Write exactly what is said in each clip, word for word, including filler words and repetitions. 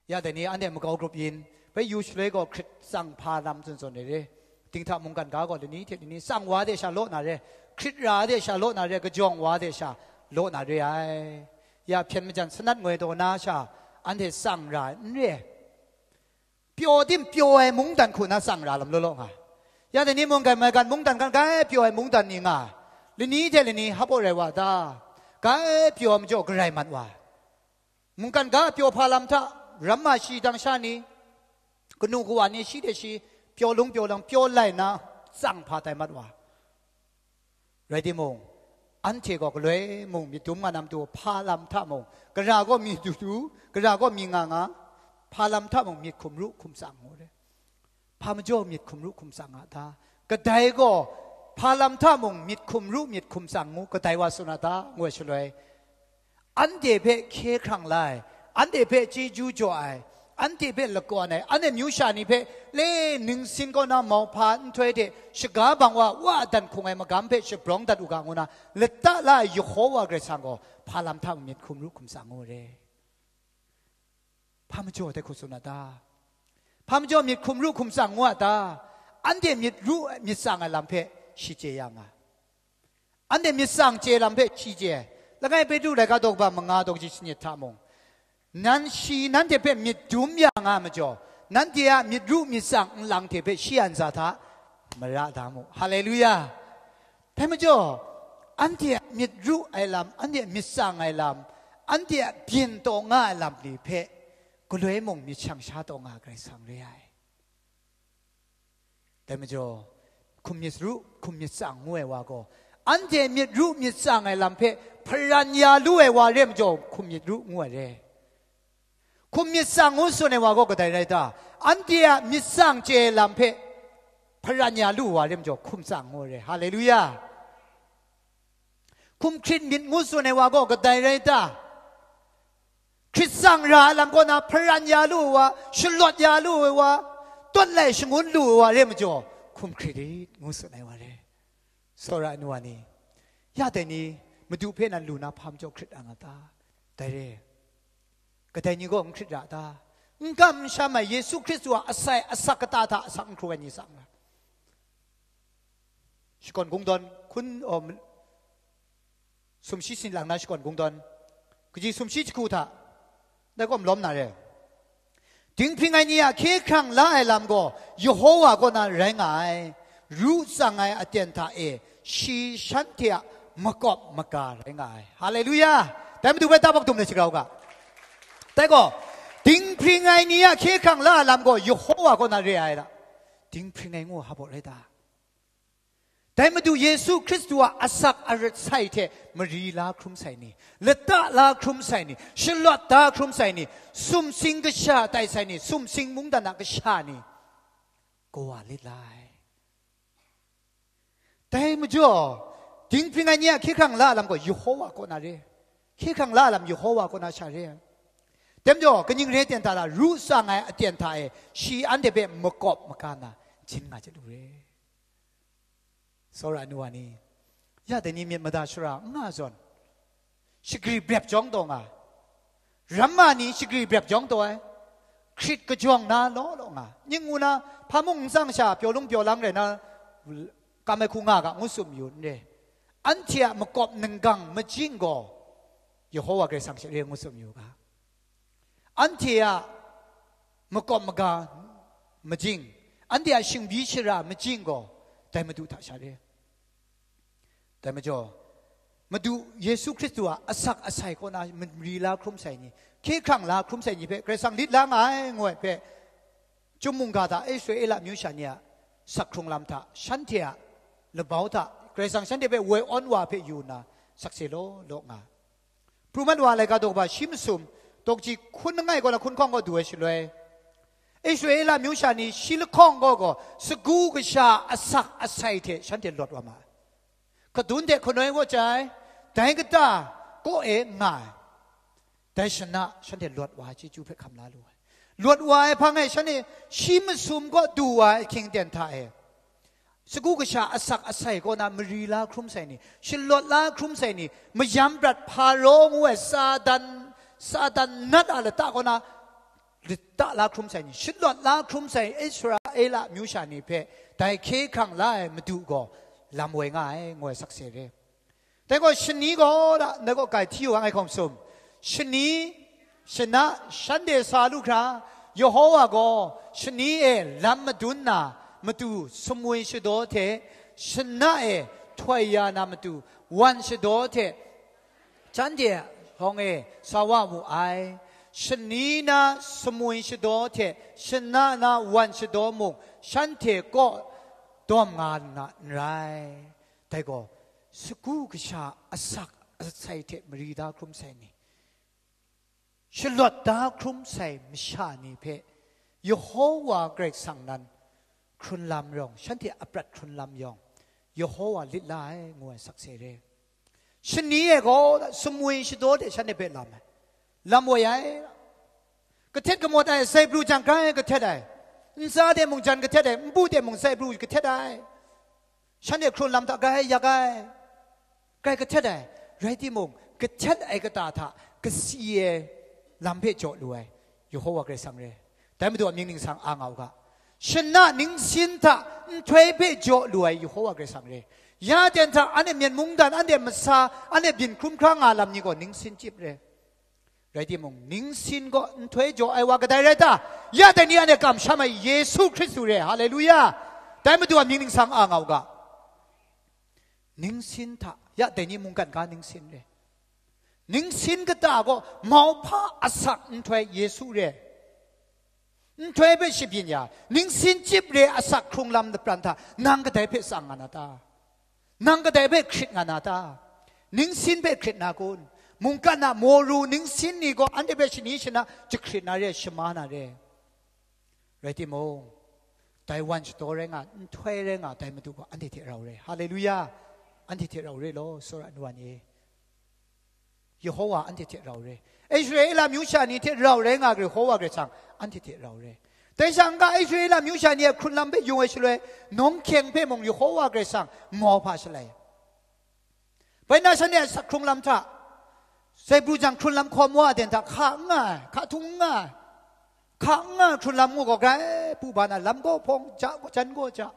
Ya dai ni anhte makau grup yin, bai yu shaloi gaw hkrit tsang hpa lam tsun tsun ai re. Dinghta mungkan ga gaw lani hte lani tsang wa de sha law na re, hkrit ra de sha law na re, kajawng wa de sha law na re ai. Ya hpyen majan sanat ngoi taw na sha, anhte tsang ra n re. Pyaw tim pyaw ai mungdan hku na tsang ra lam law law nga. Ya dai ni mungkan maigan mungdan kan gai pyaw ai mungdan ni nga, lani hte lani hap aw rai wa ta? Gai pyaw ai majaw garai mat wa. Mungkan ga pyaw hpa lam hta, ramma shi dang sha ni, kanu kawa ni shi de shi, pyaw lung pyaw lang pyaw lai na, tsang hpa tai mat wa. Rai timung, anhte gaw galoi mung myit dum nga na matu, hpa lam hta mung, gara gaw myit du du, gara gaw myit nga nga, hpa lam hta mung myit hkum ru hkum tsang ngu re. Hpa majaw myit hkum ru hkum tsang a ta? Kadai gaw hpa lam hta mung myit hkum ru myit hkum tsang ngu kadai wa tsun a ta? Ngu ai shaloi, anhte hpe hkye hkrang la ai, anhte hpe chyeju jaw ai, anhte hpe lakawn ai, anhte myu sha ni hpe le ningsin kaw na mauhpa nhtoi hte shaga bang wa wa dan hkung ai magam hpe shabrawng dat u ga ngu na lata la ai Yehova Karai Kasang gaw hpa lam hta mung myit hkum ru hkum tsang ngu re. Hpa majaw dai hku tsun a ta? Hpa majaw myit hkum ru hkum tsang ngu a ta? Anhte myit ru myit tsang ai lam hpe shi chye ya nga. Anhte myit tsang chye lam hpe shi chye ai. Langai Petru laika daw kaba manga daw kaji sanit hta mung, nan shi nanhte hpe myit dum ya nga ai majaw, nanhte a myit ru myit tsang nlang hte hpe shi a ntsa hta mara da mu. Haleluya! Dai majaw, anhte a myit ru ai lam, anhte a myit tsang ai lam, anhte a byin taw nga ai lam ni hpe galoi mung myit shang sha taw nga ai Karai Kasang re ai. Dai majaw, hkum myit ru, hkum myit tsang ngu ai wa gaw, anhte myit ru myit tsang ai lam hpe hparan ya lu ai wa re majaw, hkum myit ru ngu ai re. Hkum myit tsang ngu tsun ai wa gaw kadai rai ta? Anhte a myit tsang chye ai lam hpe hparan ya lu wa re majaw, hkum tsang ngu ai re. Haleluya! Hkum hkrit myit ngu tsun ai wa gaw kadai rai ta? Hkrit tsang ra ai lam kaw na hparan ya lu ai wa, shalawt ya lu ai wa, tawt lai shangun lu ai wa re majaw, hkum hkrit it ngu tsun ai wa re. Tsawra ai nu wa ni, ya dai ni, Madu hpe nan lu na hpa majaw hkrit ra nga ta? Dai re. Kadai ni gaw n hkrit ra ta? N kam n sham ai Yesu Hkristu a asai asak kata hta asak n hkru ai ni tsang ra. Shakawn Kungdawn hkun, oh, sumshi sinlang na Shakawn Kungdawn, kaji sumshi jahku hta, dai gaw malawm na re. Dinghpring ai ni a hkye hkrang la ai lam gaw Yehova kaw na rai nga ai, ru tsang ai aten hta e shi shanhte a makawp maga rai nga ai. Haleluya! Dai Madu hpe tabak dum let shagrau ga. Dai gaw, dinghpring ai ni a hkye hkrang la ai lam gaw Yehova kaw na re ai la, dinghpring ai ngu hap rai ta? Dai Madu Yesu Hkristu a asak arat sai hte mari la hkrum sai ni, lata la hkrum sai ni, shalawt da hkrum sai ni, sumsing kasha tai sai ni, sumsing mungdan a kasha ni, kawa lit la ai. Dai majaw, dinghpring ai ni a hkye hkrang la lam gaw Yehova kaw na re. Hkye hkrang la lam Yehova kaw na sha re ai. Dai majaw, kaning re ten ta la, ru tsang ai aten hta e shi anhte hpe makawp maga na jin nga chye lu re. Tsawra ai nu wa ni, ya dai ni myit mada shara n nga zawn, shagri brep jawng taw nga, ramma ni shagri brep jawng taw ai, hkrit kajawng na law law nga, ning ngu na, hpa mung n tsang sha, pyaw lung pyaw lang rai na, kam ai hku nga ga, ngu tsun yu n re. Anhte a makawp ninggang majing gaw, Yehova Karai Kasang she re ngu tsun yu ga. Anhte a makawp maga majing, anhte a shingbi shara majing gaw, dai Madu hta sha re. Dai majaw, Madu Yesu Hkristu a asak asai kaw na mari la hkrum sai ni, hkye hkrang la hkrum sai ni hpe Karai Kasang lit la nga ai, ngu ai hpe, Chyum mungga hta Israela amyu sha ni a sak hkrung lam hta, shanhte a labau hta, Karai Kasang shanhte hpe woi awn wa hpe yu nna, sakse law law nga. Pru mat wa ai laika daw kaba shi masum, daw kaji hkun langai kaw na hkun hkawng kaw du ai shaloi, Israela amyu sha ni shi lahkawng kaw gaw sagu kasha asak asai hte shanhte lawt wa ma ai. Kadun de hkanoi kaw chyai, dai kata kaw e nga ai. Dai shana shanhte lawt wa ai chyeju hpe hkam la lu ai. Lawt wa ai hpang e shanhte shi masum kaw du wa ai ahkying aten hta e, sagu kasha asak asai kaw na mari la hkrum sai ni, shalawt la hkrum sai ni, mayam prat Hparaw ngu ai Satan, Satan nat a lata kaw na lata la hkrum sai ni, shalawt la hkrum sai Israela amyu sha ni hpe dai hkye hkrang la ai Madu gaw lam woi nga ai, ngu ai sakse re. Dai gaw shani gaw da, ndai gaw kai hti yu ai hkawm sum. Shani, shana, shanhte sa lu hkra, Yehowa gaw shani e lam madun na, matu sumwi shadaw hte, shana e htoi ya na matu wan shadaw hte, shanhte hpawng e sa wa mu ai. Shani na sumwi shadaw hte shana na wan shadaw mung shanhte kaw dawm nga na n rai. Dai gaw, sagu kasha asak asai hte mari da hkrum sai ni, shalawt da hkrum sai masha ni hpe Yehowa Karai Kasang nan hkrun lam rawng, shanhte a prat hkrun lam yawng, Yehowa lit la ai, ngu ai sakse re. Shani e gaw sumwi shadaw hte shanhte hpe lam ai, lam woi ai. Kahtet kamawt ai, sai pru jang grai kahtet ai, ntsa de mung jan kahtet ai, npu de mung sai pru kahtet ai. Shanhte hkrun lam hta grai yak ai, grai kahtet ai, rai timung, kahtet ai kata hta kasi ai lam hpe jaw lu ai, Yehowa Karai Kasang re. Dai Madu a mying ningsang a nga u ga. Shana ningsin hta nhtoi hpe jaw lu ai Yehowa Karai Kasang re. Ya ten hta anhte myen mungdan, anhte masa, anhte byin hkrum hkra nga lam ni gaw ningsin chyip re. Rai timung, ningsin gaw nhtoi jaw ai wa kadai rai ta? Ya dai ni anhte kamsham ai Yesu Hkristu re. Haleluya! Dai Madu a mying ningsang a nga u ga. Ningsin hta, ya dai ni mungkan ga ningsin re. Ningsin kata gaw mauhpa asak nhtoi Yesu re. Nhtoi hpe shabyin ya, ningsin chyip re asak hkrung lam lapran hta, nang kadai hpe tsang nga na ta? Nang kadai hpe hkrit nga na ta? Ningsin hpe hkrit na kun? Mungkan a moru ningsin ni gaw anhte hpe shani shana jahkrit na re, shama na re. Rai timung, dai wan shadaw rai nga, nhtoi rai nga, dai Madu gaw anhte hte rau re. Haleluya! Anhte hte rau re law, tsawra ai nu wa ni. Yehowa anhte hte rau re. Israela amyu sha ni hte rau rai nga ai Yehowa Karai Kasang anhte hte rau re. Dai sha n-ga, Israela amyu sha ni a hkrun lam hpe yung ai shaloi, nawng hkyeng hpe mung Yehowa Karai Kasang mau hpa shalai. Bai na shanhte a sak hkrung lam hta, sai pru jang hkrun lam hkawm wa ai ten hta hka n nga ai, hka htung n nga ai, hka n nga ai hkrun lam ngu gaw, grai pu ba na, lam gaw hpawng ja, jan gaw ja.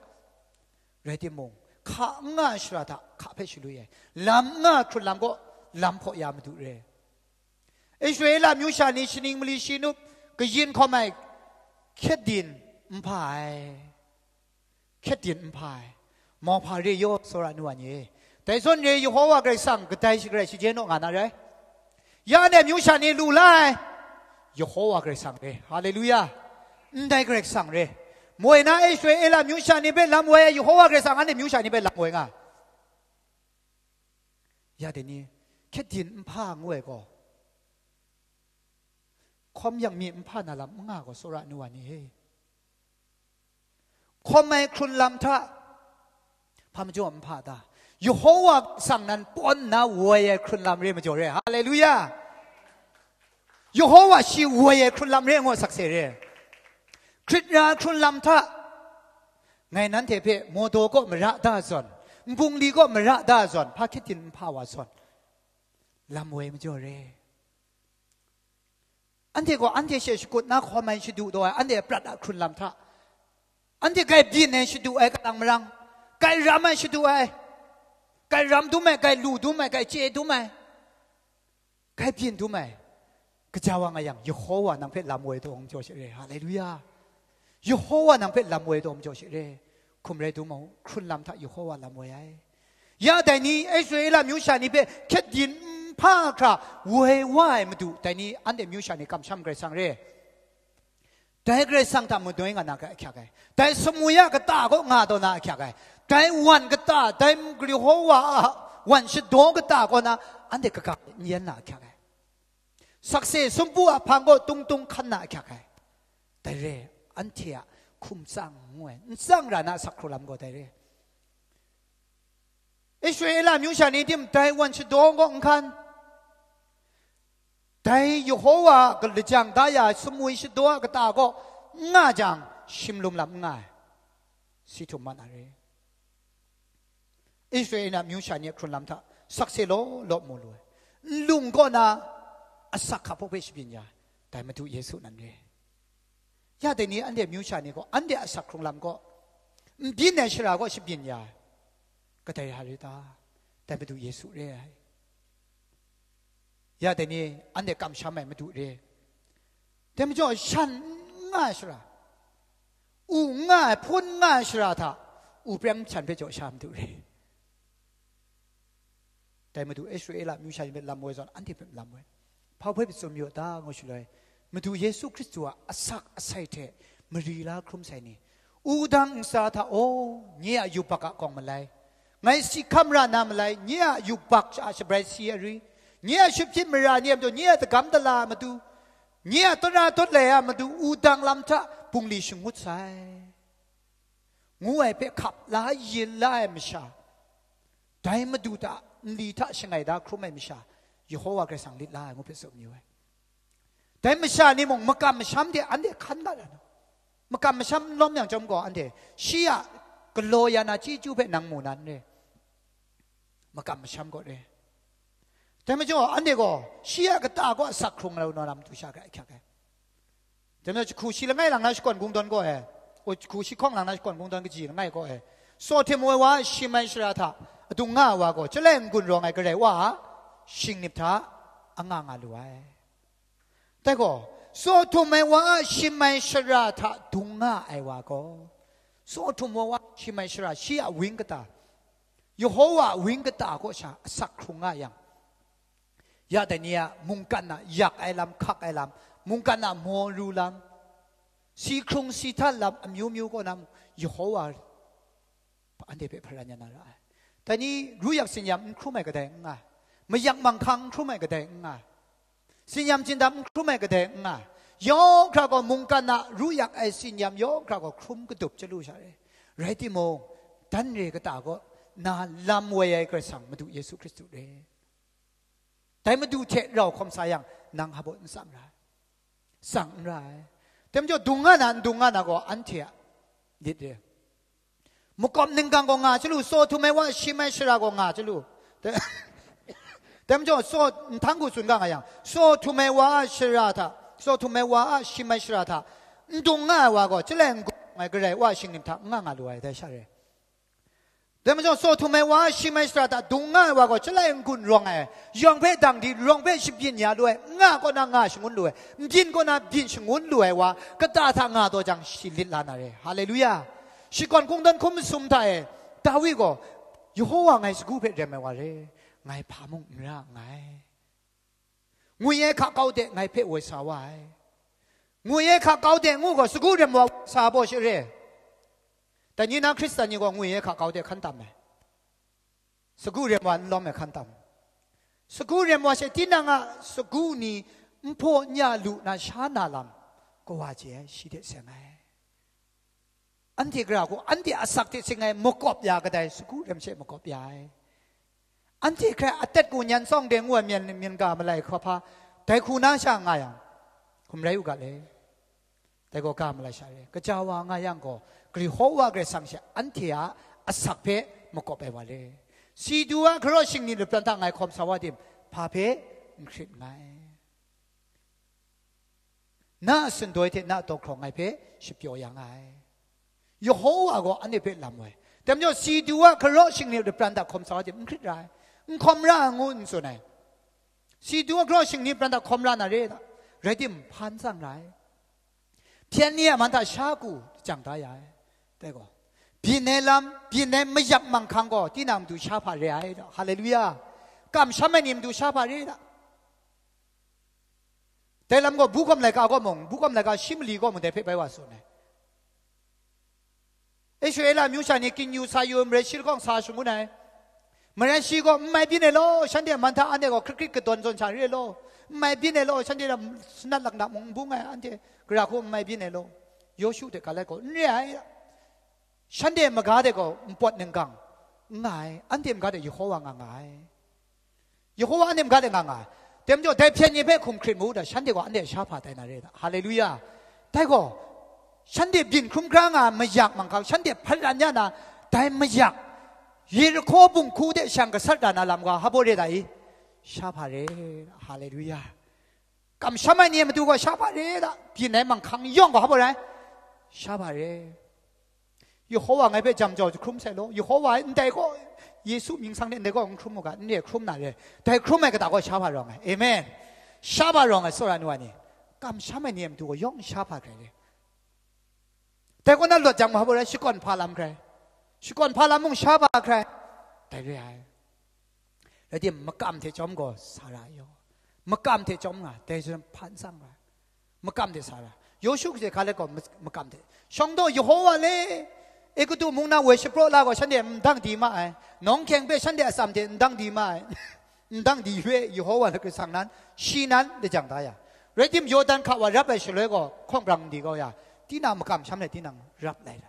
Rai timung, hka n nga ai shara hta hka hpe shalwi ai, lam n nga ai hkrun lam gaw lam hpaw ya madu re. Israela amyu sha ni shaning mali shi nup kayin hkawm ai hkyet din n hpa ai. Hkyet din n hpa ai. Mau hpa re yaw, tsawra ai nu wa ni. Dai zawn re, Yehowa Karai Kasang kadai shagrai shaje naw nga na rai. Ya anhte amyu sha ni lu la ai, Yehowa Karai Kasang re. Haleluya! Ndai Karai Kasang re. Moi na Israela amyu sha ni hpe lam woi ai Yehowa Karai Kasang anhte amyu sha ni hpe lam woi nga. Ya dai ni, hkyet din n hpa ngu ai gaw, hkawm yang mi n hpa na lam n nga gaw, tsawra ai nu wa ni e. Hkawm ai hkrun lam hta hpa majaw n hpa ta? Yehowa Karai Kasang nan pawn nna woi ai hkrun lam re majaw re. Haleluya! Yehowa shi woi ai hkrun lam re ngu sakse re. Hkrit ra ai hkrun lam hta, ngai nanhte hpe mawdaw kaw mara da zawn, nbungli kaw mara da zawn, hpa hkyet din n hpa wa zawn, lam woi majaw re. Anhte gaw anhte she shakut na hkawm ai shadu taw ai, anhte a prat a hkrun lam hta, anhte grai byin ai shadu ai kalang marang, grai ram ai shadu ai, grai ram dum ai, grai lu dum ai, grai chye dum ai, grai byin dum ai, kaja wa nga yang, Yehowa nang hpe lam woi taw majaw she re. Haleluya! Yehowa nang hpe lam woi taw majaw she re. Hkum rai dum u, hkrun lam hta Yehowa lam woi ai. Ya dai ni, Israela amyu sha ni hpe hkyet din n hpa hkra woi wa ai Madu, dai ni anhte amyu sha ni kamsham Karai Kasang re. Dai Karai Kasang hta madoi nga na hkyak ai. Dai sumwi a kata kaw nga taw na hkyak ai. Dai wan kata, dai Yehowa a wan shadaw kata kaw na, anhte kaga n yen na hkyak ai. Sakse sumpu a hpang kaw tung tung hkan na ahkyak ai. Dai re, anhte a hkum tsang ngu ai, n tsang ra na a sak hkru lam gaw dai re. Israela amyu sha ni tim dai wan shadaw kaw n hkan, dai Yehowa a lajang da ya ai sumwi shadaw a kata kaw n nga jang, shimlum lam n nga ai, si htum mat na re. Israela amyu sha ni a hkrun lam hta sakse law law mu lu ai, nlung kaw na asak hkap hpe shabyin ya ai, dai Madu Yesu nan re. Ya dai ni anhte amyu sha ni gaw, anhte a asak hkrung lam gaw, n byin ai shara gaw shabyin ya ai, kadai ra rai ta? Dai Madu Yesu re ai. Ya dai ni anhte kamsham ai Madu re. Dai majaw, shan n nga ai shara, u n nga ai, hpun n nga ai shara hta, u preng shan hpe jaw sha Madu re. Dai Madu Israela amyu sha ni hpe lam woi zawn, anhte hpe lam woi. Hpa hpe tsun mayu a ta, ngu shaloi, Madu Yesu Hkristu a asak asai hte mari la hkrum sai ni, wudang ntsa hta, aw, nye a yubak a gawng malai, ngai si hkam ra na malai, nye a yubak a shabrai si ai ri, nye a shupjin mara ni a matu, nye a dagam dala a matu, nye a tara tawt lai a matu, wudang lam hta bungli shangut sai, ngu ai hpe hkap la yin la ai masha, dai Madu hta nli hta shangai da hkrum ai masha, Yehova Karai Kasang lit la ai ngu hpe tsun mayu ai. Dai masha ni mung makam masham de anhte hkan ga na, makam masham n lawm yang chyawm gaw, anhte shi a galaw ya na chyeju hpe nang mu na n re, makam masham gaw re. Dai majaw, anhte gaw shi a kata kaw asak hkrung lau na lam du sha hkrak ai hkyak ai. Dai majaw, jahku shi langai lang na shakawn kungdawn gaw e, o, jahku shi hkawng lang na shakawn kungdawn kaji langai gaw e, saw htum ai wa a shim ai shara hta adung nga ai wa gaw, Chyalai n-gun rawng ai Karai Wa a shingnip hta anga nga lu ai. Dai gaw, saw htum ai wa a shim ai shara hta dung nga ai wa gaw, saw htum ai wa a shim ai shara, shi a wang kata, Yehova a wang kata kaw sha asak hkrung nga yang, ya dai ni a mungkan a yak ai lam, hkak ai lam, mungkan a maw ru lam, si hkrung si htan lam amyu myu kaw na mung, Yehova anhte hpe hparan ya na ra ai. Dai ni ru yak tsin-yam n hkrum ai kadai n nga ai, mayak manghkang n hkrum ai kadai n nga ai, tsin-yam tsindam n hkrum ai kadai n nga ai, yawng hkra gaw mungkan a ru yak ai tsin-yam yawng hkra gaw hkrum kadup chyalu sha re. Rai timung, dan re kata kaw na lam woi ai Karai Kasang Madu Yesu Hkristu re. Dai Madu hte rau hkawm sa yang, nang hpa baw n tsang ra ai? Tsang n ra ai. Dai majaw, dung nga na, n dung nga na gaw anhte a lit re. Makawp ningkang gaw nga chyalu, saw htum ai wa a shim ai shara gaw nga chyalu. Dai, dai majaw, saw, nhtang hku tsun ga nga yang, saw htum ai wa a shara hta, saw htum ai wa a shim ai shara hta n dung nga ai wa gaw, Chyalai n-gun rawng ai Karai Wa a shingnip hta n nga nga lu ai, dai sha re. Dai majaw, saw htum ai wa a shim ai shara hta dung nga ai wa gaw, Chyalai n-gun rawng ai, yawng hpe dang di, rawng hpe shabyin ya lu ai, n nga kaw na nga shangun lu ai, n byin kaw na byin shangun lu ai wa, kata hta nga taw jang, shi lit la na re. Haleluya! Shakawn kungdawn hkum masum hta e, Dawi gaw, Yehova ngai sagu hpe rem ai wa re, ngai hpa mung n ra nngai. Ngwi ai hka kau de ngai hpe woi sa wa ai. Ngwi ai hka kau de ngu gaw, sagu rem wa sa baw shi re. Dai ni na Hkristan ni gaw ngwi ai hka kau de hkan tam ai. Sagu rem wa n lawm ai hkan tam. Sagu rem wa she, tinang a sagu ni n hpaw n ya lu na sha na lam, kawa chye ai, shi hte seng ai. Anhte gara hku, anhte asak hte seng ai makawp ya kadai, sagu rem she makawp ya ai. Anhte hkrai atet ku nyan tsawng de ngu ai myen, myen ga malai hkawhpa, dai hku na sha nga yang, hkum rai u ga le. Dai gaw ga malai sha re. Kaja wa nga yang gaw, Yehova Karai Kasang she anhte a asak hpe makawp ai wa le. Si du a hkaraw shingni lapran hta ngai hkawm sa wa tim, hpa hpe n hkrit nngai. Na a sindoi hte na a daw hkrawng ngai hpe shapyaw ya nga ai. Yehova gaw anhte hpe lam woi. Dai majaw, si du a hkaraw shingni lapran hta hkawm sa wa tim, n hkrit ra ai, n hkawm ra ai ngu n tsun ai. Si du a hkaraw shingni lapran hta hkawm ra na re ta? Rai tim, hpa n tsang ra ai. Hpyen ni a man hta sha ku jang da ya ai. Dai gaw, byin ai lam, byin ai mayap manghkang gaw, tinang matu sha hpa re ai ta? Haleluya! Kamsham ai ni matu sha hpa re ta? Dai lam gaw, Bukhawm laika gaw mung, Bukhawm laika shi mali gaw mung dai hpe bai wa tsun ai. Israela amyu sha ni, kingyu sa yu ai marai shi lahkawng sa shangun ai. Marai shi gaw, "N mai byin ai law, shanhte a man hta anhte gaw hkrit hkrit kadawn zawn sha re ai law, n mai byin ai law, shanhte a sanat laknak mung n bung ai, anhte gara hku n mai byin ai law." Yawshu hte Kaleb gaw, "N re ai, shanhte maga de gaw npawt ninggang n nga ai, anhte maga de Yehova nga nga ai." Yehova anhte maga de nga nga ai. Dai majaw, dai hpyen ni hpe hkum hkrit mu da, shanhte gaw anhte sha hpa tai na re da. Haleluya! Dai gaw, shanhte byin hkrum hkra nga ai mayak manghkang, shanhte hparan ya na, dai mayak, Yerihko bung hku de shang gasat ra na lam gaw, hpa baw re da i? Sha hpa re. Haleluya! Kamsham ai ni a matu gaw sha hpa re da, byin ai manghkang yawng gaw hpa baw rai? Sha hpa re. Yehowa ngai hpe jam jau jahkrum sai law, Yehowa e ndai gaw, Yesu mying sang de ndai gaw n hkrum u ga, n re hkrum na re. Dai hkrum ai kata gaw sha hpa rawng ai. Amen. Sha hpa rawng ai, tsawra ai nu wa ni, kamsham ai ni a matu gaw yawng sha hpa hkrai re. Dai kaw na lawt jang ma hpa rai, shakawn hpa lam hkrai, shakawn hpa lam mung sha hpa hkrai, dai re ai. Rai tim, makam hte chyawm gaw sa ra yaw, makam hte chyawm nga, dai hpang hpan tsang ra, makam hte sa ra. Yawshu hte Hkaleb gaw ma-, makam hte, shawng daw Yehowa le, Egutu mung na woi shapraw la gaw, shanhte n dang di ma ai, nawng hkyeng hpe shanhte atsam hte n dang di ma ai, n dang di re, Yehowa le Karai Kasang nan, shi nan lajang da ya. Rai tim, Yawdan hka wa rap ai shaloi gaw, hkawng brang n di kau ya, tinang makam sham le tinang rap lai ra.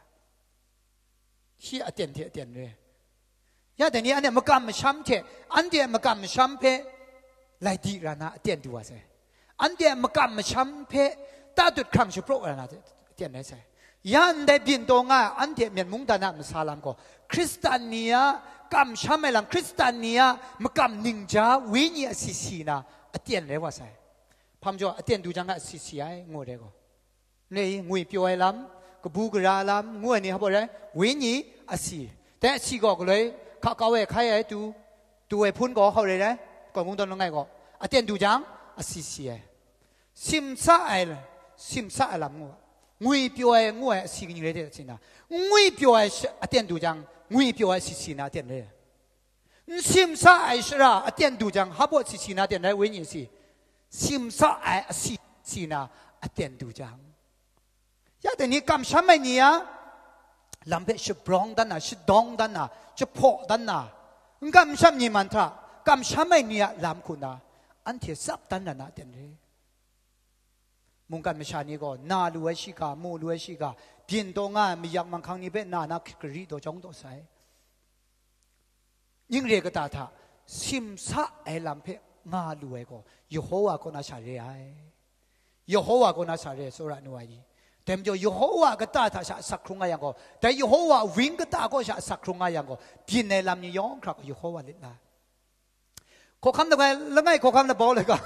Shi aten hte aten re. Ya dai ni, anhte makam masham hte, anhte a makam masham hpe lai di ra na aten du wa sai. Anhte a makam masham hpe tatut hkrang shapraw ra na aten rai sai. Ya ndai byin taw nga ai anhte Myen mungdan a masa lam gaw, Hkristan ni a kamsham ai lam, Hkristan ni a makam ningja, wenyi asi si na aten rai wa sai. Hpa majaw, aten du jang a asi si ai, ngu re gaw. N rai i, ngwipyaw ai lam, kabu gara lam, ngu ai ni hpa rai, wenyi asi. Dai asi gaw galoi hka kau e hkai ai tu, tu ai hpun gaw hau rai rai, gawn mungdan langai gaw, aten du jang, asi si ai. Simsa ai, simsa ai lam ngu, ngwipyaw ai ngu ai asi kaning rai de si na, ngwipyaw ai sha-, aten du jang, ngwipyaw ai asi si na aten rai. N simsa ai shara aten du jang, hpa baw si si na aten rai, wenyi si. Simsa ai asi si na aten du jang. Ya dai ni, kamsham ai ni a lam hpe shabrawng dan na, shadawng dan na, jahpaw dan na, n kamsham ni man hta, kamsham ai ni a lam hku na, anhte tsap dan na na aten re. Mungkan masha ni gaw, na lu ai shiga, mu lu ai shiga, byin taw nga ai mayak manghkang ni hpe na na hkrit gari daw jawng daw sai. Ning re kata hta, simsa ai lam hpe nga lu ai gaw, Yehowa kaw na sha re ai. Yehowa kaw na sha re ai, tsawra ai nu wa ni. Dai majaw, Yehowa kata hta sha asak hkrung nga yang gaw, dai Yehowa wang kata kaw sha asak hkrung nga yang gaw, byin ai lam ni yawng hkra gaw Yehowa lit la ai. Hkawhkam langai, langai hkawhkam labau laika,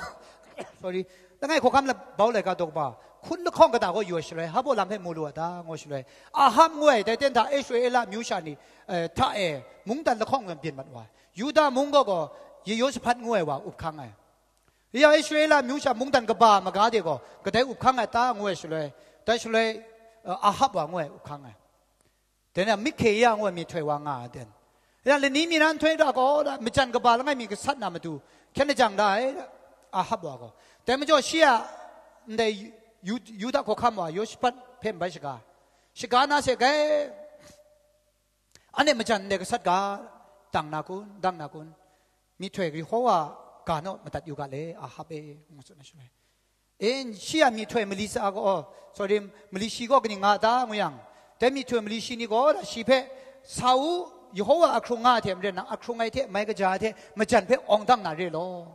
sorry, langai hkawhkam labau laika daw kaba, hkun lahkawng kata gaw yu ai shaloi, hpa baw lam hpe mu lu a ta, ngu shaloi, Ahab ngu ai, dai ten hta Israela amyu sha ni, eh, hta e mungdan lahkawng byin mat wa ai. Yuda mung gaw gaw, Yehoshaphat ngu ai wa up hkang ai. Ya Israela amyu sha mungdan kaba maga de gaw, kadai up hkang ai ta, ngu ai shaloi, dai shaloi, eh, Ahab wa ngu ai up hkang ai. Dai na Mikaia ngu ai myihtoi wa nga ai ten. Ya lani mi na nhtoi da gaw, majan kaba langai mi gasat na matu, hkyen lajang da ai, Ahab wa gaw. Dai majaw shi a ndai Yu-, Yuda hkawhkam wa Yehoshaphat hpe bai shaga. Shaga na se gai, anhte majan ndai gasat ga, dang na kun, dang na kun? Myihtoi Yehowa ga naw madat yu ga le, Ahab e, ngu tsun ai shaloi. E, shi a myihtoi mali sa gaw, oh, sorry, mali shi gaw kaning nga ta, ngu yang, dai myihtoi mali shi ni gaw, da shi hpe, sa u, Yehowa a hkrung nga ai hte maren, nang a hkrung ai hte, mai kaja ai hte, majan hpe awng dang na re law.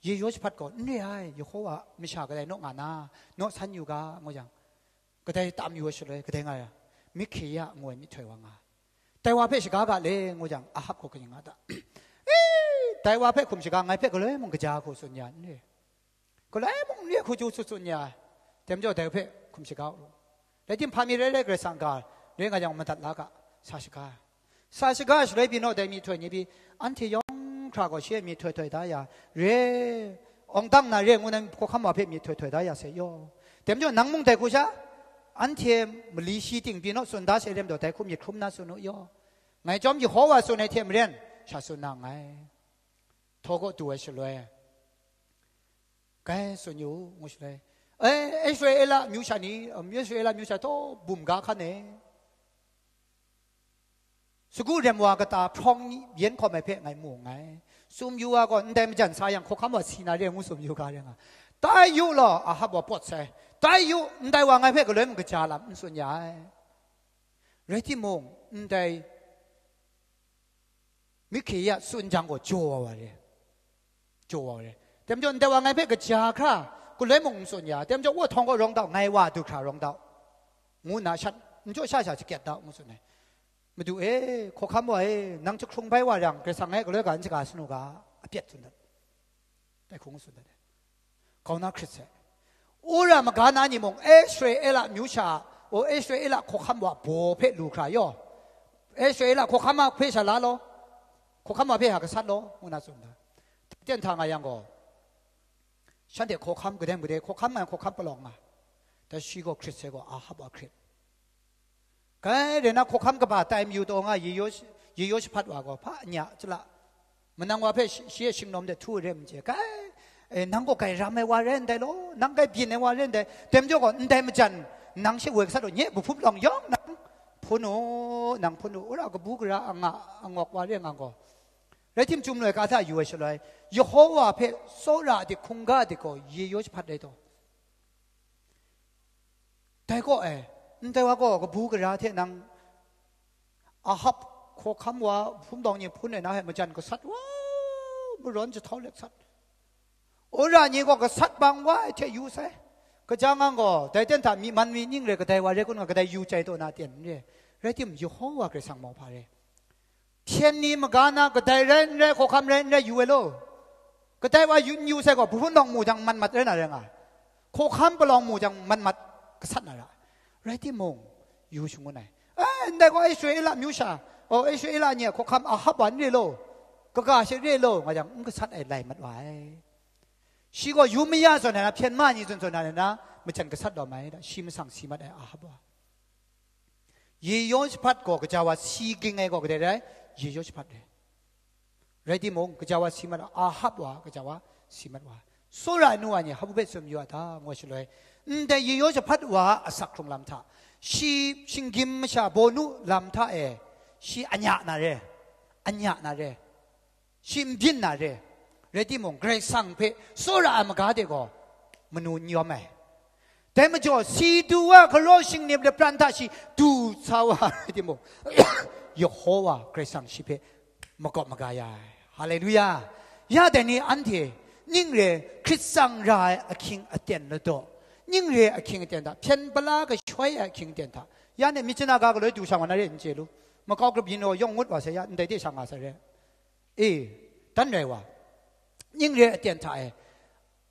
Yehoshaphat gaw, n re ai, Yehowa masha kadai naw nga na, naw san yu ga, ngu yang, kadai tam yu ai shaloi, kadai nga yang, Mikaia ngu ai myihtoi wa nga ai. Dai wa hpe shaga ga le, ngu yang, Ahab gaw kaning nga ta? E, dai wa hpe hkum shaga, ngai hpe galoi mung kaja hku tsun ya n re. Galoi mung n re hku chyu tsun tsun ya ai. Dai majaw dai hpe hkum shaga u. Rai timung, hpa mi rai rai Karai Kasang ga rai nga yang madat la ga, sa shaga ai. Sa shaga shaloi pyi naw, dai myihtoi ni pyi, anhte yawng hkra gaw shi a myihtoi htoi da ya, re, awng dang na re ngu na hkawhkam wa hpe myihtoi htoi da ya sai yaw. Dai majaw nang mung dai hku sha, anhte mali shi ting pyi naw tsun da sai re majaw, dai hku myit hkrum na tsun u yaw. Ngai chyawm Yehowa tsun ai hte maren, sha tsun na nngai. Htaw kaw du ai shaloi, gai tsun yu u, ngu shaloi, e, Israela amyu sha ni, um, Israela amyu sha taw bum ga hkan e, sagu rem wa kata hprawng ni yen hkawm ai hpe ngai mu nngai. Tsun yu wa gaw, ndai majan sa yang hkawhkam wa si na re ngu tsun yu ga re nga. Tai yu law, Ahab wa pawt sai. Tai yu, ndai wa ngai hpe galoi mung kaja lam n tsun ya ai. Rai timung, ndai Mikaia tsun jang gaw jaw wa wa re. Jaw wa wa re. Dai majaw, ndai wa ngai hpe kaja hkra, galoi mung n tsun ya. Dai majaw, wa htawng gaw rawng dau, ngai wa du hkra rawng dau, ngu nna shat, n jaw sha sha shakyat dau, ngu tsun ai. Madu e, hkawhkam wa e, nang jahkrung bai wa yang, Karai Kasang ngai galoi ga n shaga sanu ga, apyet tsun dat. Dai hku ngu tsun dat ai. Kau na hkrit sai. Wora maga na ni mung, Israela amyu sha O Israela hkawhkam wa baw hpe lu hkra yaw, Israela hkawhkam a hpe sha la law, hkawhkam wa hpe ha gasat law, ngu na tsun da. Ten hta nga yang gaw, shanhte hkawhkam kadai mung kadai hkawhkam nga, hkawhkam palawng nga, dai shi gaw hkrit sai gaw, Ahab wa hkrit. Kai rai na, hkawhkam kaba tai mayu taw nga, ye yaw, ye yaw shahpat wa gaw, hpa nya chyala, manang wa hpe shi, shi a shingnawm de htu re mung chye, kai, e, nang gaw grai ram ai wa rai ndai law, nang grai byin ai wa rai ndai, dai majaw gaw, ndai majan, nang she woi gasat u, nye, bahpum lawng yawng nang hpun u, nang hpun u, wora kabu gara a nga, a ngawk wa re nga gaw, rai tim, chyum loi ka hta yu ai shaloi, Yehova hpe tsawra ai hkungga de gaw ye yaw jahpat rai taw. Dai kaw e, ndai wa gaw kabu gara hte nang Ahab hkawhkam wa hpun bawng ni hpun ai na hpe majan gasat wa, marawn jahtau let sat. Wora ni gaw gasat bang wa ai hte yu sai. Kaja ngang gaw, dai ten hta myi man myi ning re kadai wa re kun nga, kadai yu chyai taw na ten n re. Rai tim, Yehova Karai Kasang mauhpa re. Hpyen ni maga na kadai rai n rai, hkawhkam rai n rai, yu ai law. Kadai wa yu n yu sai gaw, bahpun lawng mu jang man mat rai na rai nga ai. Hkawhkam palawng mu jang man mat gasat na ra ai. Rai timung, yu shangun ai. E, ndai gaw Israela amyu sha, o, Israela ni a hkawhkam Ahab wa n re law, kaga she re law, nga jang n gasat ai lai mat wa ai. Shi gaw yu maya zawn ai na, hpyen ma ni zawn zawn ai na, majan gasat lawm ai, shi masang si mat ai Ahab wa. Ye yaw jahpat gaw kaja wa si ging ai gaw kadai rai? Ye yaw jahpat rai. Rai timung, kaja wa si mat wa, Ahab wa, kaja wa si mat wa. Tsawra ai nu wa ni hpa hpe tsun yu a ta, ngu ai shaloi, ndai ye yaw jahpat wa a asak hkrung lam hta, shi shinggyim masha bawnu lam hta e, shi anya na re, anya na re, shi n byin na re. Rai timung, Karai Kasang hpe tsawra ai maga de gaw manu n yawm ai. Dai majaw, si du wa hkaraw shingnip lapran hta shi du sa wa rai timung, Yehova Karai Kasang shi hpe makawp maga ya ai. Haleluya! Ya dai ni anhte, ning re hkrit tsang ra ai ahkying aten ladaw, ning re ahkying aten hta, hpyen pala kashoi ai ahkying aten hta, ya ne, myit chyaga galoi du sha nga na re n chye lu, makau grup yin raw yawng ngut wa sai ya, ndai de sha nga sai re. E, dan rai wa, ning re aten hta e,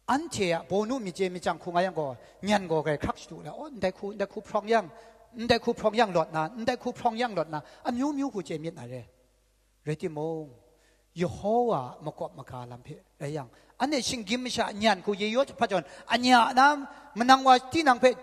anhte a bawnu myit chye myit chyang hku nga yang gaw, nyan gaw grai hkrak shadu la, aw, ndai hku, ndai hku hprawng yang, ndai hku hprawng yang lawt na, ndai hku hprawng yang lawt na, amyu myu hku chye myit na re. Rai timung, Yehova a makawp maga lam hpe rai yang, anhte shinggyim masha nyan hku ye yaw jahpat jawn, anya na, manang wa tinang hpe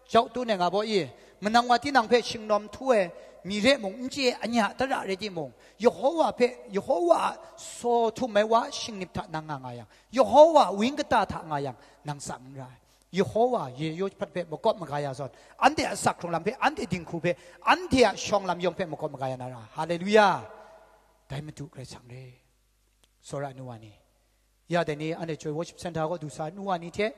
jau tun ai nga baw i, manang wa tinang hpe shingnawm htu ai mi re mung, n chye anya tara rai timung, Yehova hpe, Yehova a saw htum ai wa a shingnip hta nang nga nga yang, Yehova a wang kata hta nga yang, nang tsang n ra ai. Yehova ye yaw jahpat hpe makawp maga ya zawn, anhte a asak hkrung lam hpe, anhte dinghku hpe, anhte a shawng lam yawng hpe makawp maga ya na ra. Haleluya! Dai Madu Karai Kasang re. Tsawra ai nu wa ni, ya dai ni, anhte Joy Worship Center kaw du sa ai nu wa ni hte,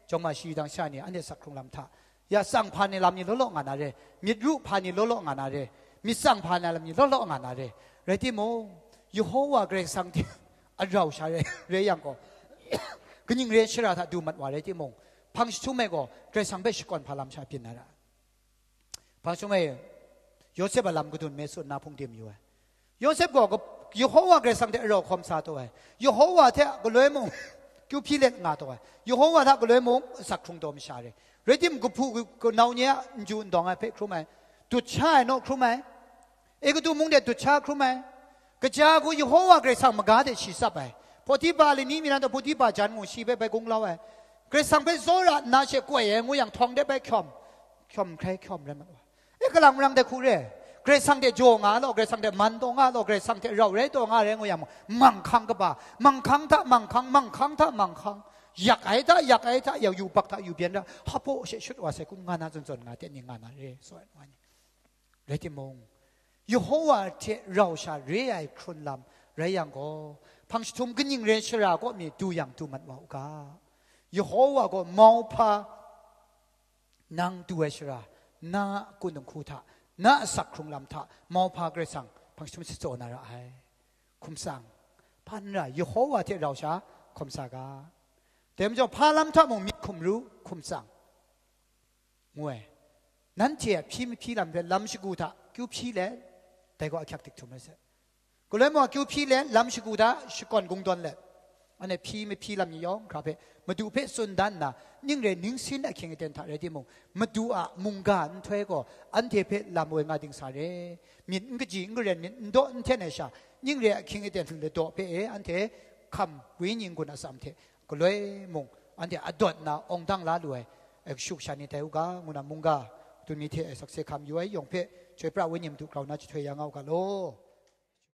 jawng ma shi dang sha ni, anhte asak hkrung lam hta, ya tsang hpa ni lam ni law law nga na re, myit ru hpa ni law law nga na re, myit tsang hpa na lam ni law law nga na re. Rai timung, Yehova Karai Kasang hte a rau sha re, re yang gaw, kaning re shara hta du mat wa rai timung, hpang jahtum e gaw Karai Kasang hpe shakawn hpa lam sha byin na ra. Hpang jahtum e, Yawsep a lam kadun me tsun na hpung de mayu ai. Yawsep gaw ka-, Yehova Karai Kasang hte rau hkawm sa taw ai. Yehova hte galoi mung kyu hpyi let nga taw ai. Yehova hta galoi mung asak hkrung taw masha re. Rai tim, kahpu ka-, kanau ni a n ju n dawng ai hpe hkrum ai. Dut sha ai naw hkrum ai. Egutu mung de dut sha hkrum ai. Kaja hku Yehova Karai Kasang maga de shi tsap ai. Potipa lani mi nan taw Potipa jan ngu shi hpe bai gung lau ai. Karai Kasang hpe tsawra nna she koi ai ngu yang, htawng de bai hkyawm, hkyawm hkrai hkyawm rai mat wa. E, kalang marang de hku re, Karai Kasang hte jaw nga law, Karai Kasang hte man taw nga law, Karai Kasang hte rau rai taw nga rai ngu yang, manghkang kaba, manghkang hta manghkang, manghkang hta manghkang, yak ai hta yak ai hta yak, yubak hta yubyen ra, hpaw she shut wa sai kun nga na zawn zawn nga, teng ni nga na re, tsaw ai wa ni. Rai timung, Yehova hte rau sha re ai hkrun lam rai yang gaw, hpang jahtum kaning re shara kaw mi du yang du mat wa u ga. Yehova gaw mauhpa nang du ai shara, na a kun dinghku hta, na a asak hkrung lam hta, mauhpa Karai Kasang hpang jahtum shatsawt na ra ai. Hkum tsang, hpa n ra, Yehova hte rau sha hkawm sa ga. Dai majaw, hpa lam hta mung myit hkum ru, hkum tsang, ngu ai. Nanhte a hpyi mahpyi lam hpe lam shagu hta kyu hpyi let, dai gaw ahkyak dik htum rai sai. Galoi mung a kyu hpyi let, lam shagu hta shakawn kungdawn let, Anhte hpyi mahpyi lam ni yawng hkra hpe Madu hpe tsun dan nna, ning re ningsin ahkying aten hta rai timung, Madu a mungga nhtoi gaw anhte hpe lam woi nga ding sa re. Myit n kaji n karen, myit n daw n hten ai sha, ning re ahkying aten ladaw hpe e anhte hkam wenyi n-gun atsam hte galoi mung anhte adawt nna awng dang la lu ai, e, kashu kasha ni tai u ga, ngu na mungga dun mi hte e sakse hkam yu ai yawng hpe, chyoi pra wenyi Madu grau na jahtoi ya nga u ga law.